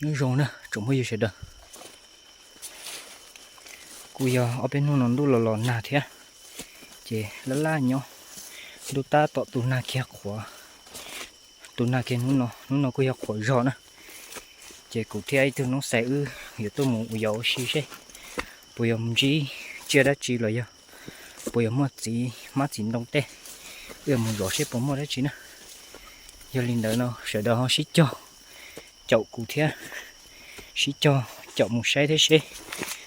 Nyob zoo na tsoom phooj ywg sawv daws, kuj yog ob peb hnub no ntuj los los nag thiab, ces laj laj nyob, ntuj tab tom tu nag kiag qhuav, tu nag kiag hnub no, hnub no kuj yog qhuav zog na. Ces kuv thiab ib tug noob xais wb yuav tuaj mus yos ua si seb puas yog mus ntsib tsiaj dab tsi los yog puas yog muaj txiv hmab txiv ntoo tej, wb yuav mus zov seb puas muaj dab tsi na. Yog li ntawd no sawv daws ho sib cog caum kuv thiab, sib cog caum mus saib thiab seb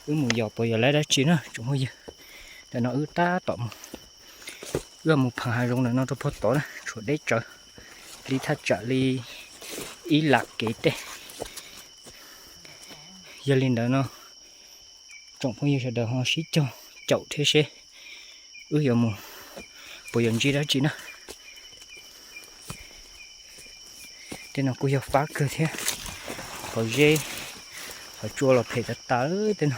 wb mus yos puas yog lawv dab tsi na tsoom phooj ywg. Ntawm no wb tab tom mus, wb mus phav hav zoov ntawm no rau puag tod na, tshuav deb tsawv li thaj tsam li ib lam kev tej. Yog li ntawd no tsoom phooj ywg sawv daws ho sib cog caum thiab seb wb yuav mus puas yuav ntsib dab tsi na. Tej no kuj yog fab kawg thiab, qhov zeb qhov tsua los phem tas tas tej no.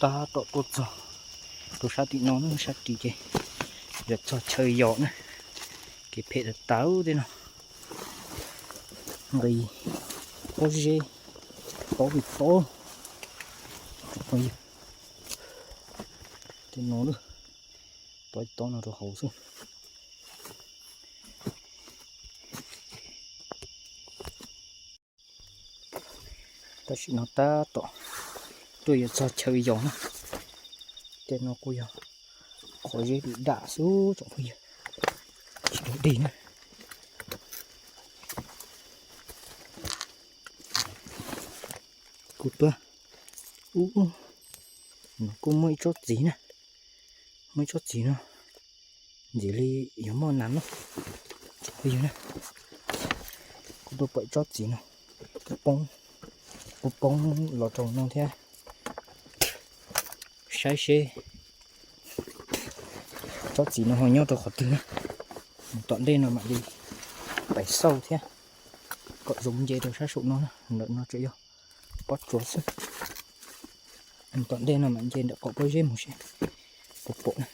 Tab tom tuaj txog rau sab tim no na, sab tim ces yuav txog chaw yos na, kev phem tas tas tej no. Nqis pob zeb, pob vim tob, tej no, pob tob no rau hauv xwb. Tam sim no tab tom tuaj yuav txog chaw yos na, tej no kuj yog qhov zeb dim dam xwb tsoom phooj ywg, tsis dog dig na. Kuj tuaj, ub, no kuj muaj ib tsob txiv na, muaj ib tsob txiv no, ntxim li yuav muaj nas noj tsoom phooj ywg na. Kuj tuaj pom ib tsob txiv no, kuj poob, kuj poob los rau no thiab. Saib seb tsob txiv no ho nyob rau qhov twg na. Mus tom ntej no mam li pais xauj thiab, kom zoo nce rau sab saum no na, ntawm no tseem yog pob tsuas xwb. Mus tom ntej no mam nce ntawm qaum pob zeb mus seb puas pom na.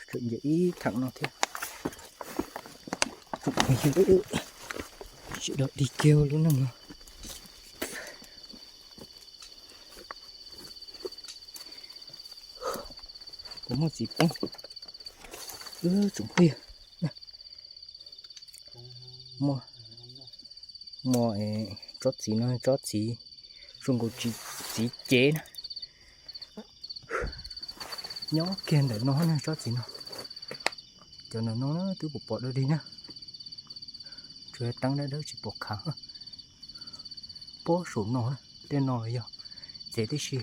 Tseem nce ib theem no thiab. Tsis dog dig kiag lub neej no. Puas muaj txiv poob? Tsoom phooj ywg, muaj, muaj tsob txiv no, tsob txiv, zoo nkaus txiv cev na. Nyob kiag ntawm no na tsob txiv no. Cov ntawm no na twb pom pom dog dig na. Tsuas yog teeb dawb dawb tsis pom khav. Pob saum no, tej no los yog cev tib si.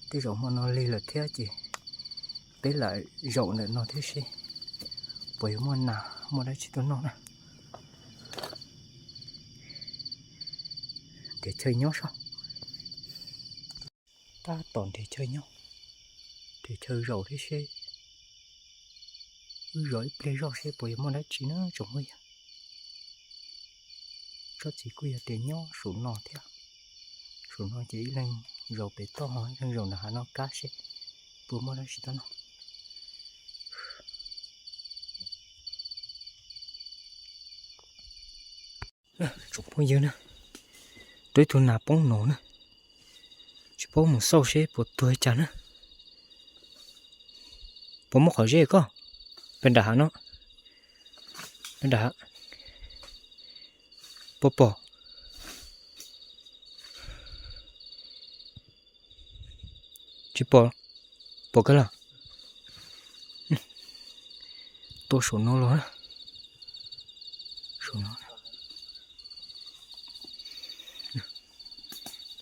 Tej zaum hmo no lig lawm thiab ces peb lam zaum ntawm no thiab seb puas yuav muaj nas muaj dab tsi tuaj noj na. Nrhiav chaw nyob saib. Tab tom nrhiav chaw nyob, nrhiav chaw zaum thiab seb, wb zov ib pliag zoj seb puas yuav muaj dab tsi na tsoom phooj ywg. Tsob txiv kuj yog tias nyob saum no thiab. Saum no ces ib leeg zaum pem toj, ib leeg zaum nram hav no kab seb puas muaj dab tsi tuaj noj. Tsoom phooj ywg na, tau ib tug nas poob no na, tsis paub mus xauj seb puas tuag cas na. Puas muaj qhov zeb koj? Pem nram hav no, pem nram hav, puas pom? Tsis pom, pom kawg los. Tuaj saum no los, saum no.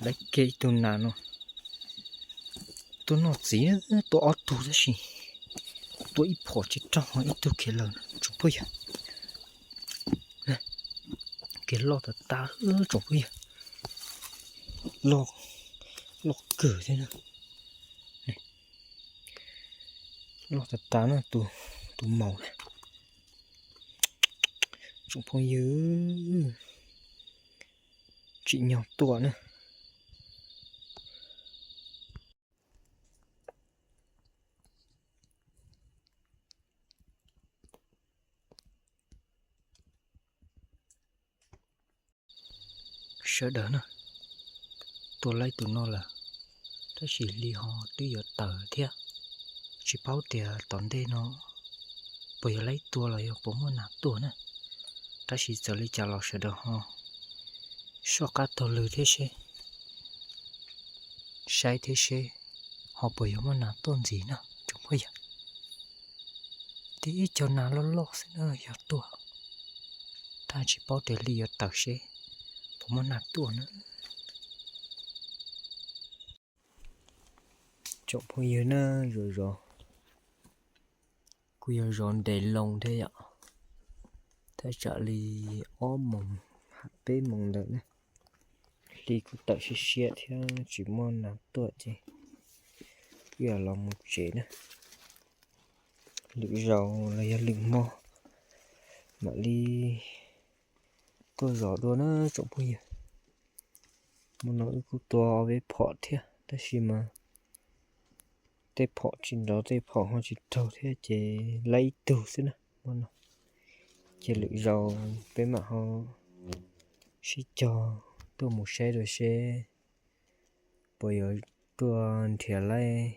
Lawv kiag ib tug nas no tuaj noj txiv, tuaj ob tug tab sis tuaj ib phom tsis raug, ib tug khiav lawm tsoom phooj ywg. Kiag loj tas tas tsoom phooj ywg, loj kawg thiab na. Loj tas tas na, tus maum na. Tsoom phooj ywg, tsim nyog tuaj na. sawv daws na, tua laib tus no lawm, tab sis hli ho twb yuav tawm thiab. Tsis paub tias tom ntej no puas yog laib tua los yog puas muaj nas tuaj na. Tab sis txawm li cas los sawv daws ho soj qab taug lw thiab seb, saib thiab seb ho puas yuav muaj nas tuaj ntxiv na tsoom phooj ywg. Tib ib co nas loj loj xwb na yog tuaj, tab tsis paub tias hli yuav tawm seb puas muaj nas tuaj na. Tsoom phooj ywg na, zov zov, kuj yog zov ntev loo thiab yom, thaj tsam li ob moos, peb moos ntawd ne, hli kuj tawm siab siab thiab tsis muaj nas tuaj ces kuj yog los mus tsev na. Lwm zaus los yog lwm hmo mam li tuaj zov dua na tsoom phooj ywg. Hmo no wb kuj tua ob peb phom thiab tab sis mas tej phom tsis nrov tej phom ho tsis raug thiab ces laib ib tug xwb na hmo no. Ces lwm zaus peb mam ho sib cog tuaj mus saib dua seb puas yuav tuaj nrhiav laib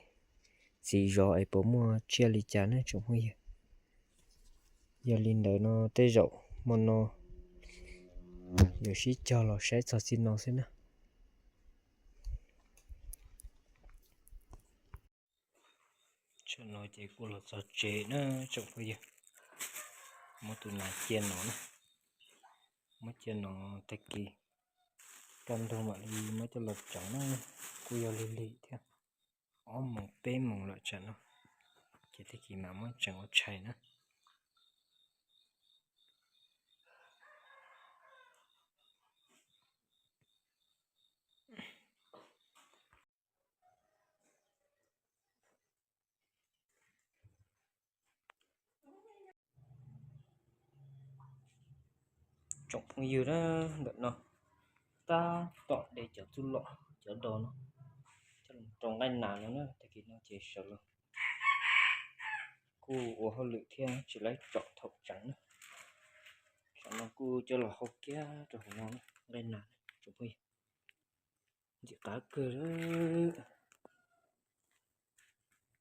txiv zov es puas muaj tsiaj li cas na tsoom phooj ywg. Yog li ntawd no tej zaum hmo no yuav sib cog los saib txog txij no xwb na. Tsam no ces kuj los txog tsev na tsoom phooj ywg, muab tus nas cia no na, muab cia no, tag kis kaj ntug mam li muab coj los tseev na. Kuj yog lig lig thiab, ob moos peb moos lawm tsam no, ces tag kis mam muab tseev ua tshais na. Tsoom phooj ywg na, ntawm no tab tom de cov txuj lom cov dos no coj los rau nqaij nas no na, tag kis no ces sawv los kuj ua hauj lwm thiab tsis laib tsom thaum tseev na. Tsam no kuj coj los hau kiag rau hauv no nqaij nas tsoom phooj ywg. Ntxim qab kawg,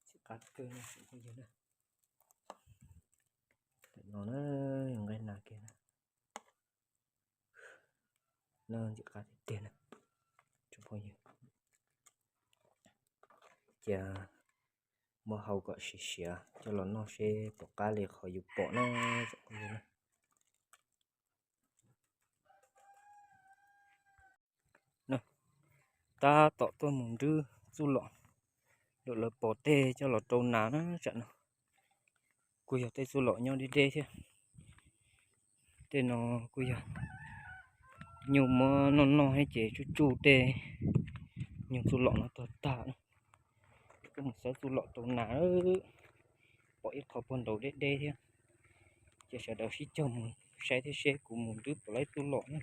ntxim qab kawg no tsoom phooj ywg na. Tam no na, yog nqaij nas kiag na, no ntxim qab tiag tiag na tsoom phooj ywg. Cia muab hau kom siav siav coj los noj seb puas qab li qhov yus pom na tsoom phooj ywg na. Tab tom tuaj mus nrwb txuj lom, lawv pos tej coj los rau nas na tsam no. Kuj yog tej txuj lom nyob deb deb thiab. Tej no kuj yog nyuj muab noj noj thiab ces tsuj tsuj tej nyuag txuj lom no tuag tag na. Kuj mus xawb txuj lom rau nas, pom ib qho puag nraud deb deb thiab. Ces sawv daws sib cog mus saib thiab seb kuv mus nrwb puas laib txuj lom na.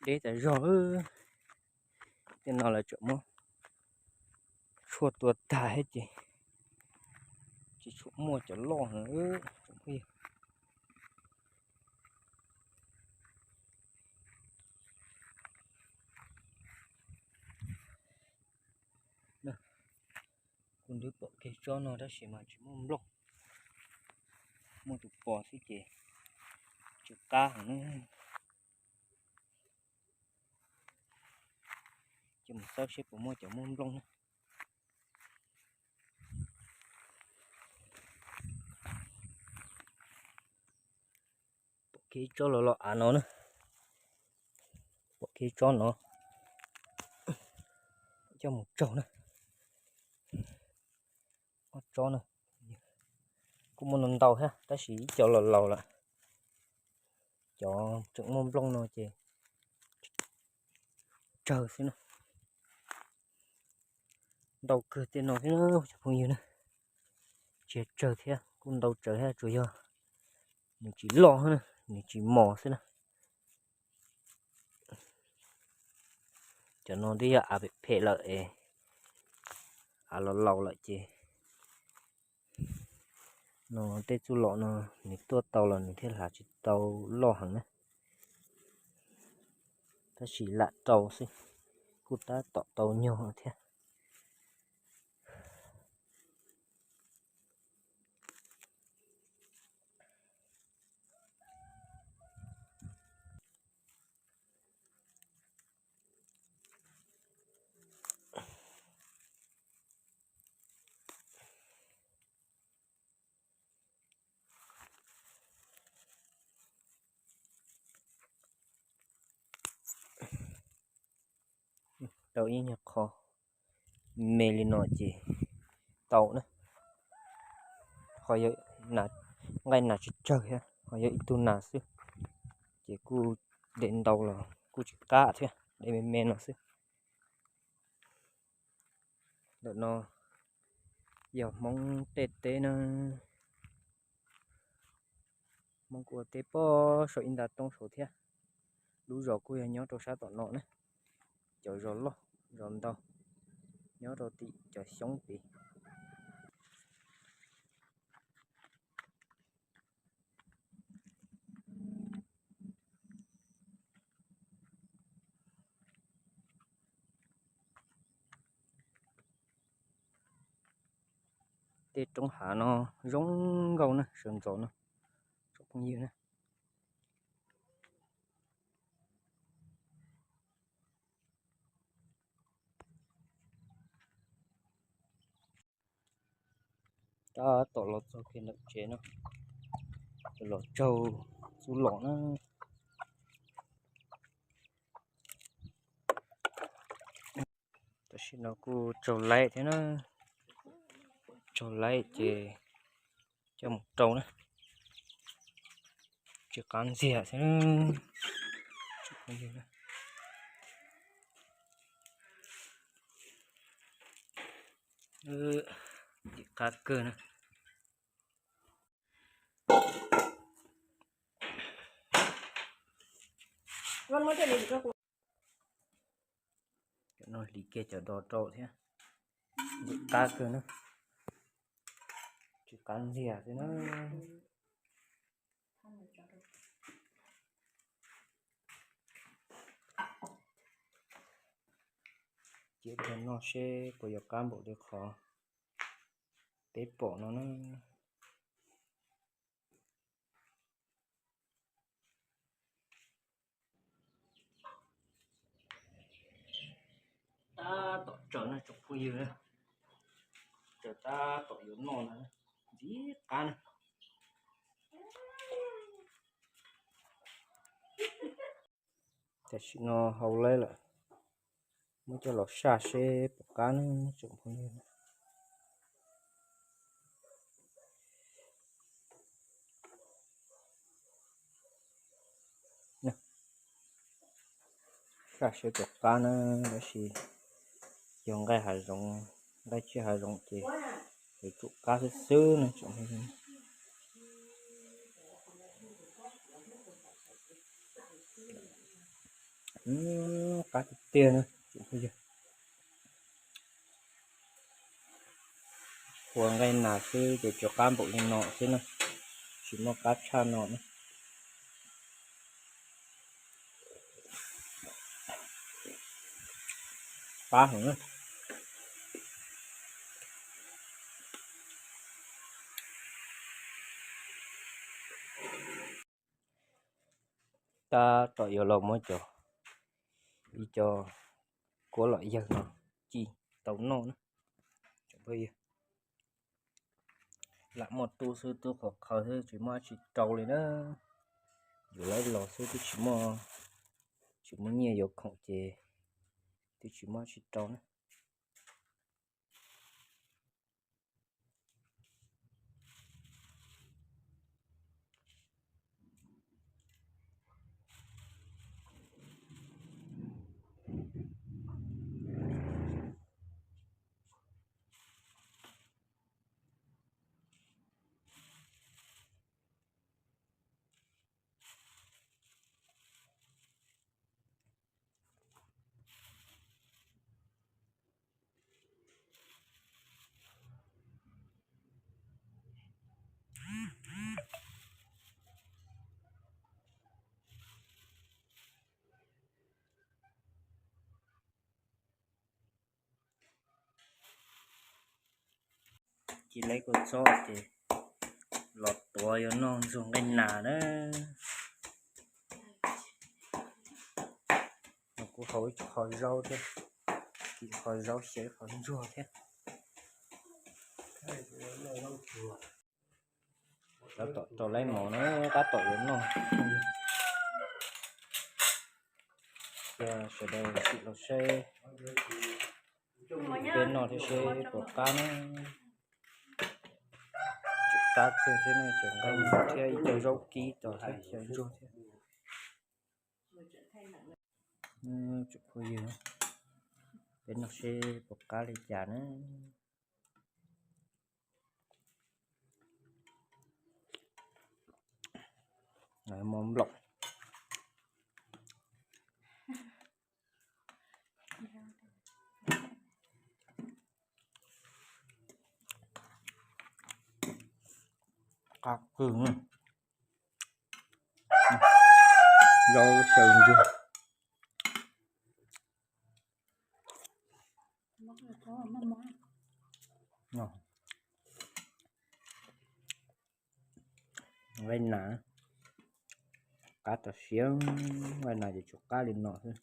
Deb tas zog, tej no lawv tseem muab tshuaj tua tag thiab ces tsis tshua muaj cov loj na. Kuv twb pom kiag tsob no tab sis mas tsis muaj nplooj, muaj tus pos xwb ces tsw qab heev na. Ces mus xawb seb puas muaj cov muaj nplooj na. Pom kiag tsob los los av no na, pom kiag tsob no, coj mus tsaug na. Ob tsob na, kuj muaj ntau ntau thiab tab sis ib co los laus lawm, cov tseem muaj nplooj no ces tsawg xwb na. Ntau kawg tej no thiab cov phooj ywg na. Tsis tsawg thiab, kuj ntau tsawv thiab, tsuas yog nws tsis loj na, nws tsis mos xwb na. Cov no twb yog av phem phem lawm es, av los laus lawm ces no tej txuj lom no nws tuaj tau los nws thiaj hlav tsis tau loj heev na. Tab sis lam rau xwb, kuj tab tom tau nyuag thiab. Tau ib nyuag qho me li no ces tau na. Ho yog nqaij nas tsis tsawg thiab, ho yog ib tug nas xwb, ces kuj de ntau los kuj tsis qab thiab, de me me no xwb. Ntawm no yog Hmoob tej teb na. Hmoob kuj ua teb pog saum ib nta toob saud thiab. Lub zos kuj yog nyob rau sab tom no na. Cov zos loj zos ntau nyob rau tim cov xyoob tid. Tej roob hav no zoo nkauj na, sawv ntxov no, tsoom phooj ywg na. Tab tom los txog kiag ntawm tsev no, los tsaug txuj lom na. Tam sim no kuj tsaug laim thiab na, tsaug laim ces coj mus rau na, tsis qab ntxiag xwb. Tsis qab kawg na. Cov no hliv kiag cov dos rau thiab, ntxim qab kawg na, tsis qab ntxiag xwb na. Cia nrog noj seb puas yuav qab npaum li qhov peb pom no na. Tab tom tsaws na tsoom phooj ywg na, tsaws tab tom yuav noj no, ntxim qab na. Tam sim no hau laib lawm, muab coj los saj seb puas qab na tsoom phooj ywg. Saj seb puas qab na, tab sis yog nqaij hav zoov, nqaij tsiaj hav zoov ces yuav tsum qab xwb xwb na tsoom phooj ywg. Qab tiag tiag na tsoom phooj ywg. Ua nqaij nas xwb ces tsuas qab npaum li no xwb na, tsis muaj qab tshaj no na. Qab heev na. Tab tom yuav los muab cov, ib co kuab lom yawg no ci tau noj na. Lam muaj tub xwb, tub qhov qhawv xwb, tsis muaj dab tsi rau li na. Yuav lawv los xwb twb tsis muaj, tsis muaj nyiaj yuav khoom ces twb tsis muaj dab tsi rau na. Cia leb kua txob ces los tuav yuav noj ntxuag nqaij nas na. Nws kuj haus ib qho zaub thiab, ib qho zaub xyaw ib qho ntsuag thiab. Rau laib mov na, tab tom yuav noj. Cia sawv daws sim los saib peb noj thiab seb puas qab na. Tseem qab kawg thiab, tseem nqaij thiab ib co zaub kib tos thiab xyaw ntsuag thiab. Tsoom phooj ywg, peb noj seb puas qab li cas na. Mov nplaum. Qab kawg. Zaub xyaw ntsuag. Nqaij nas, qab tau siab, nqaij nas ces tsuas qab li no xwb.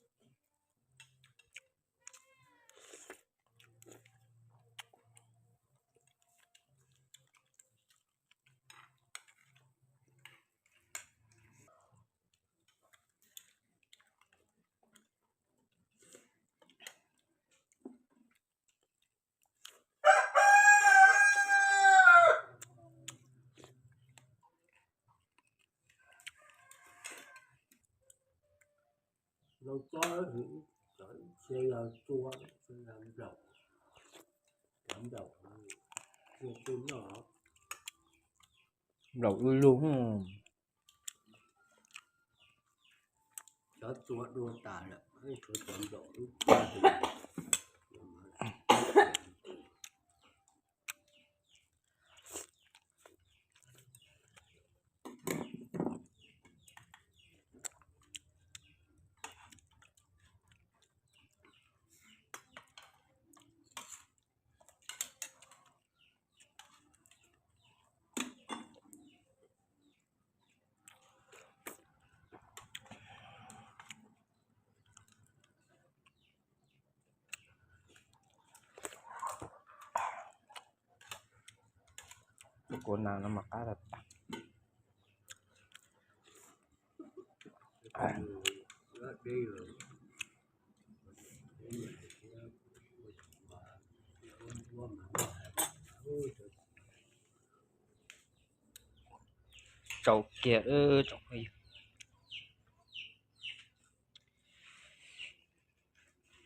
Nplaum ib lug. Tus kua nas no mas qab tas tas. Tsau kiag tsoom phooj ywg.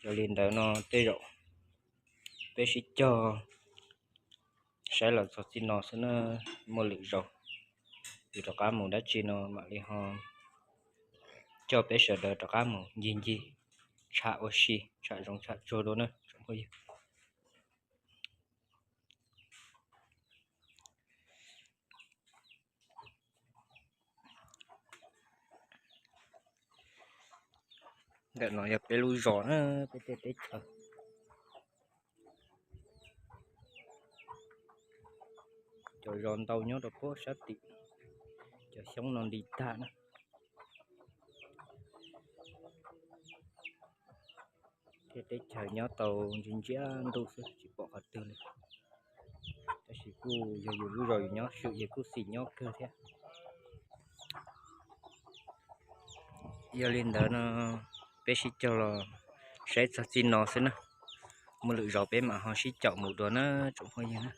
Yog li ntawd no tej zaum peb sib cog saib los txog txij no xwb na, muaj lwm zaus yus rov qab mus dab tsi no mam li ho coj peb sawv daws rov qab mus ncig ncig tsham ua si, tsham zoov tsham tsuag dua na tsoom phooj ywg. Ntawm no yog peb lub zos na, peb tej teb chaws. Cov zos ntau nyob rau puag sab tim cov xyoob no nti tag na. Tej teb chaws nyob tau ntsia ntsia ntuj xwb tsis pom qhov twg li. Tab sis kuj yog yus lub zos yus nyob xwb ces kuj xis nyob kawg thiab. Yog li ntawd no peb sib cog los saib txog txij no xwb na. Muaj lwm zaus peb mam ho sib caum mus dua na tsoom phooj ywg na.